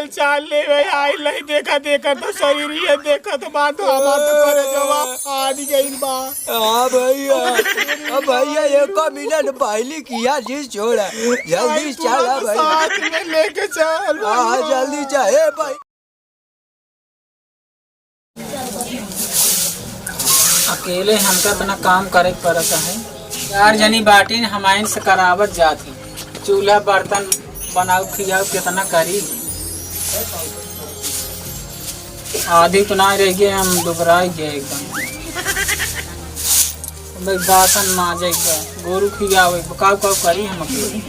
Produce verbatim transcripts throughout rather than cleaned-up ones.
चाल लेवे आइल नहीं, देखा, देखा तो शरीर ये देखा तो बात हमार तो करे जवाब फाड़ गइल बा। हाँ भैया, अब भैया एको मिनट पहले किया जी छोड़ा, जल्दी आई चला पूरा भाई। साथ में लेके चल हाँ, हाँ, भैया। जल्दी चल, ए भाई। अकेले हमका इतना काम करे के पड़त है। चार जनी बाटिन, हमाइन से करावत जात ही। चूल्हा बर्तन बनाऊ खियाऊ कितना करी। आधी तो ना रह गए, हम दुबराई गए एकदम। अब बासन माजे एक बार, गोरू खियावे, काऊ काऊ करी हम अकेले।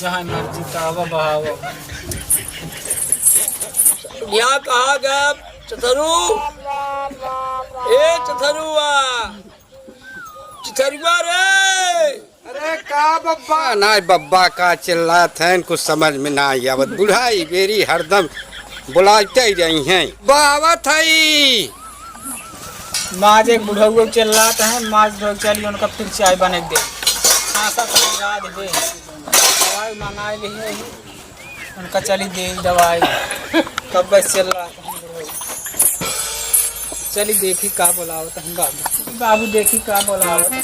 जहाँ मर्जी तावा बहावा। यहाँ कहा गया चथरू, ए चथरुआ, चथरुआ रे। अरे का बब्बा? नहीं बब्बा का चिल्लात हैं, कुछ समझ में ना आवत। बुढ़ाई बेरी हरदम बुलाते ही रही हैं। बहावत है। माज एक बुढ़ऊ चिल्लात हैं, माज दो चली उनका फिर चाय बने दे। हाँ, सब समझा दे। दवाई मंगाए लिए है, उनका चली दे दवाई। कब बस चिल्लात हैं बुढ़ऊ। चली देखी का बोलावत हैं बाबू। बाबू देखी का बोलावत हैं।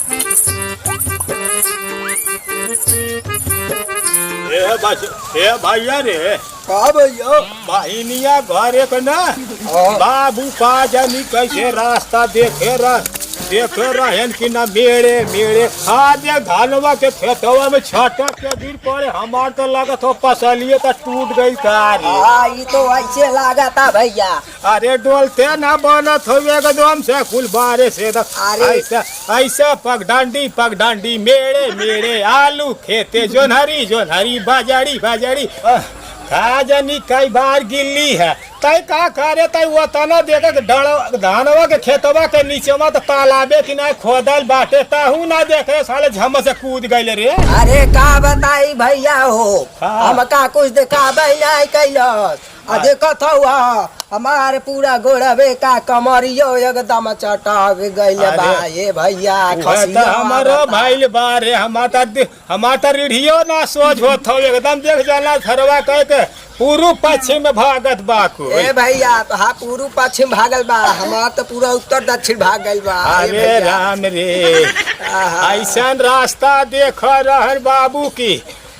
ए बस, ए भैया रे। का भैया? बहिनिया घरे के ना, हाँ। बाबू का जानी कैसे रास्ता देखे रह, देखे रहेन कि ना मेड़े, मेड़े। आज ये धनवा के खेतवा में छटक के गिर पड़े, हमार तो लगत हो पसलिए तो टूट गई तारी। हाँ, ई तो ऐसे लागता भैया। अरे डोलते ना बनत हो एकदम से कुल बारे से एकदम। अरे। ऐसा, ऐसा पगडंडी, पगडंडी, मेड़े, मेड़े, आलू खेते, जोन्हरी, जोन्हरी, बाजारी, बाजारी। आह, का जानी कई बार गिल्ली है। तै का करे, तै वो तना देखे के डड़-, धानवा के खेतवा के नीचवा तो तालाबे कि ना खोदल बाटे, तहू ना देखे, साले झम से कूद गइले रे। अरे का बताई भैया हो, हाँ। हमका कुछ देखाबे नहीं कैलस। आ हाँ। देखत हौ, आ, हमार पूरा गोड़वे का कमरियो एकदम चटावे गइल बा, अरे, ए भैया, उहे त खसिया हमरो आवता। भइल बा रे, हमार त दि-, हमार त रीढ़ियो ना सोझ होत हौ, एकदम देख जाना घरवा कह के पूरब पश्चिम में भागत बा कुल। ए भैया, तो हाँ, पूरब पश्चिम भागल बा, हमार तो पूरा उत्तर दक्षिण भाग गइल बा, ए अरे भैया। राम रे, आहा। ऐसन रास्ता देख रहल बाबू की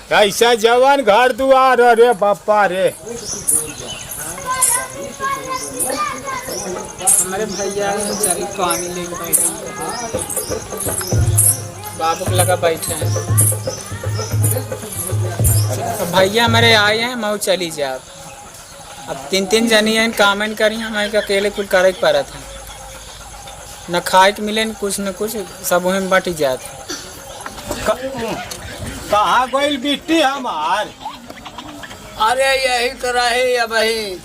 कैसा जवन घर दुआर, अरे बापा रे। हमारे भैया चली पानी लेके बैठे, बाबू के लगा बैठे हैं। तो भैया हमारे आए हैं, मऊ चली जाब। अब तीन तीन जनी हैं, कामन करी, हमें अकेले कुल करे के पड़त है। न खाए के मिले, न कुछ, न कुछ, सब वहीं में बटी जात है। क-, कहाँ गइल बिट्टी हमार? अरे यही तो रहे अबही,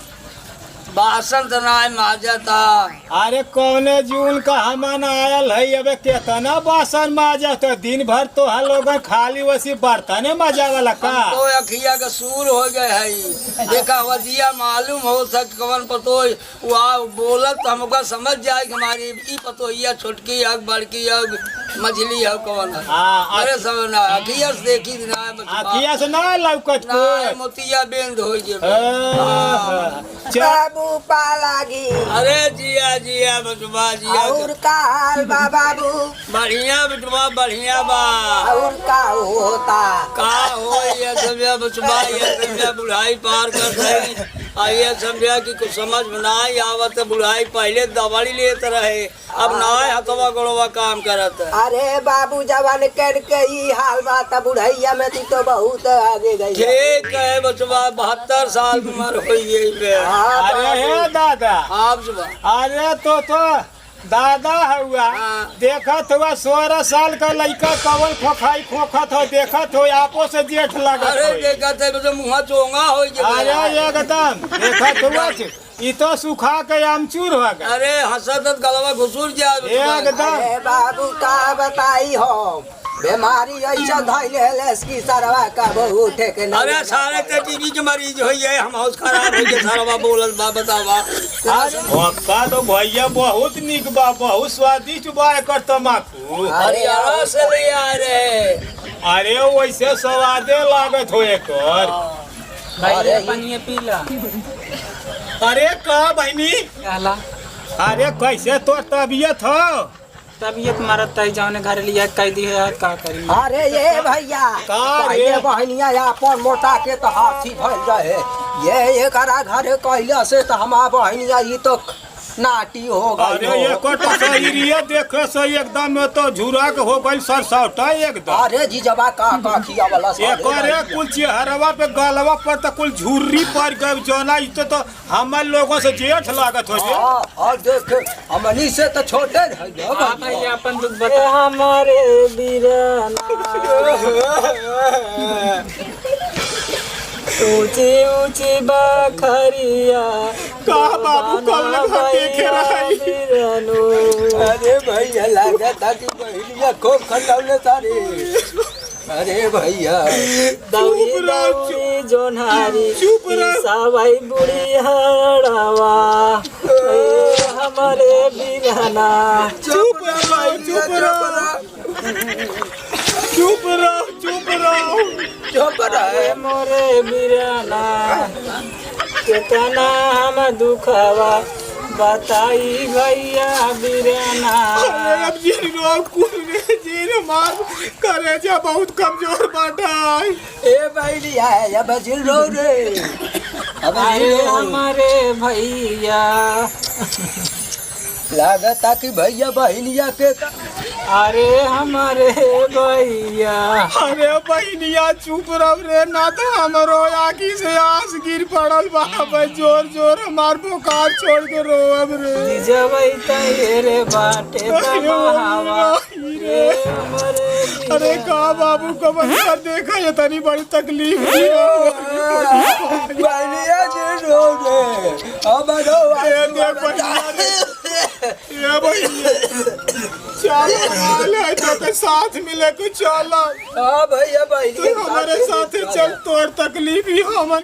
बासन तो नाय माजता। अरे कौने जून का हमन आयल है, अबे केतना बासन माजत है, दिन भर तोहर लोगन खाली वसी बर्तने मजावला का? हम तो अखिया के सूर हो गए है। देखा वजिया मालूम हो सक कवन पतोय, वो आ बोलत तो हमका समझ जाए कि हमारी ई पतोहिया छोटकी है, बड़की है, मझली है, कवन है। हाँ, अरे सब ना, अखिया से देखी ना है बचवा। अखिया से ना लौकत ना, कोई। मोतिया बेंद हो गए। हाँ, हाँ। हाँ। चल। बाबू पालागी। अरे जिया, जिया बचवा, जिया। और का हाल बा बाबू? बढ़िया बेटवा, बढ़िया बा। और का होता? का हो ये समझा बचवा, ये समझा बुढ़ाई पार कर गई। आ ये समझा कि कुछ समझ में ना आवत, बुढ़ाई पहले दवाई लेत रहे, अब ना हथवा गोड़वा काम करत। अरे बाबू, जवान कर के ई हाल बा, त बुढ़ैया में तू तो बहुत आगे गई। ठीक है बचवा, बहत्तर साल उम्र हो गई बे। हाँ, अरे बाबू। हे दादा। हाँ बचवा। अरे तो, तो दादा हुआ, हाँ। देखत हुआ सोरह साल का लइका कवन खोखाई खोखत हो, देखत हो, आपो से जेठ लगत अरे हो। देखत है, तो मुँह चोंगा हो गया। अरे एकदम, देखत हुआ, ई तो सुखा के आमचूर हो गया। अरे हंसत हंसत गलवा घुसुर गया। एकदम। अरे बाबू का बताई हो, बीमारी ऐसा धइले हलेस कि सरवा का बहू उठे के नहीं अरे सारे ते टीबी के मरीज होई है, हम हाउस खराब हो गए, सरवा बोलत बा, बतावा। अरे। का तो भैया बहुत निक बा, बहुत स्वादिष्ट बा एकर तमाकू। अरे, हरियाणा से ले आए रहे। अरे, वैसे स्वादे लागत हो एकर। भाई, अरे, ये पानी पी ला। अरे, का बहिनी? कहला। अरे, कैसे तोर तबियत हो? तबियत मरत है, जौने घर लिया कह दी है, का करी? अरे, ये भैया, का पहले रे? बहनिया अपन मोटा के तो हाथी भइल रहे। ये एकरा घरे कहला से तो हमार बहनिया ई तो नाटी हो गई अरे, हो। एकर तो शरीरिये देखे से एकदम में तो झुरा के हो गई, सरसौटा एकदम। अरे, जीजवा का, का खिया वाला सारे एकर नहीं। कुल चेहरवा पे, गलवा पर तो कुल झुर्री पड़ गई, जोना इतो तो हमर लोगों से जेठ लागत हो जे। हाँ, और देख, हमनी से तो छोटे है, हाँ भाई, अपन दुख बता। हमारे बीराना। ऊंची ऊंची बखरिया। का बाबू, कौन घर देखे रही? अरे भैया, लागत है कि बहिनिया खूब खटौले सारे। अरे भैया। दौड़ी चुप रहो, चुप। दौड़ी जोन्हारी, चुप रहो। सवाई बूढ़ी हड़वा। ए, हमारे बीराना। चुप रहो, चुप रहो। चुप रहो, चुप रहो। चुप रहो। अरे मोरे बीराना, केतना हम दुखवा बताई भैया बीराना। अरे अब जिन रोग कुल रे, जिन मार करेजा बहुत कमजोर बाटा है। ए भाई लिया है, अब जिन रो रे। अब अरे जिन रो। हमारे भैया। लागता कि भैया बहिनिया के अरे हमारे भैया। अरे बहिनिया चुप रह रे, ना तो हमरो आँखी से आंस गिर पड़ल बा। बे जोर जोर हमार पुकार छोड़ के रोवब रे। जीजवई तैरे बाटे अरे बमहावा। माई रे। रे हमारे अरे जीजा। का बाबू को बच्चा देखा, ये तनी बड़ी तकलीफ है। बहिनिया जी रो रे। अब रो, ए, देख बहिनिया रे। ए भैया, चल, चल, है तो के साथ मिले के चल। हाँ भैया, भाई, तू हमारे साथ चल, तोर तकलीफ ही हमन